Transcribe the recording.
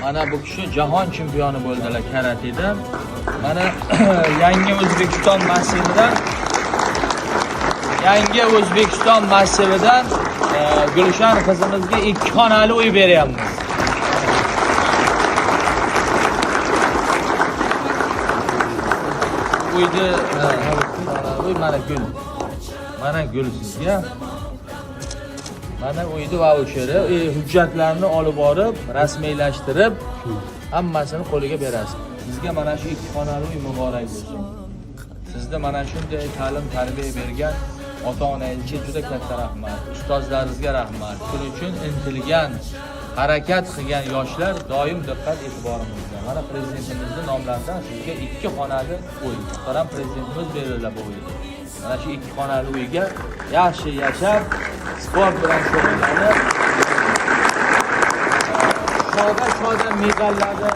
Mana bu kishi jahon chempioni bo'ldilar karateda. Mana yangi O'zbekiston massividan, yangi O'zbekiston massividan Gulshan qizimizga 2 xonali uy beryapmiz. Uyni uy mana gul. Mana gul sizga. Mana uyni vaucheri, hujjatlarni olib borib, rasmiylashtirib, hammasini qo'liga berasiz. Sizga mana shu 2 xonali uy muborak bo'lsin. Sizni mana shunday ta'lim tarbiya bergan ota-onangizga juda katta rahmat, ustozlaringizga rahmat. Shuning uchun intilgan, harakat qilgan yoshlar doim diqqat e'tiborimizda. Mana prezidentimizni nomlaridan sizga 2 xonali uy. Muhtaram prezidentimiz berdilar bu uyni. Mana shu 2 xonali uyga yaxshi yashab, sport bilan shug'ullanib, shoda-shoda medallarni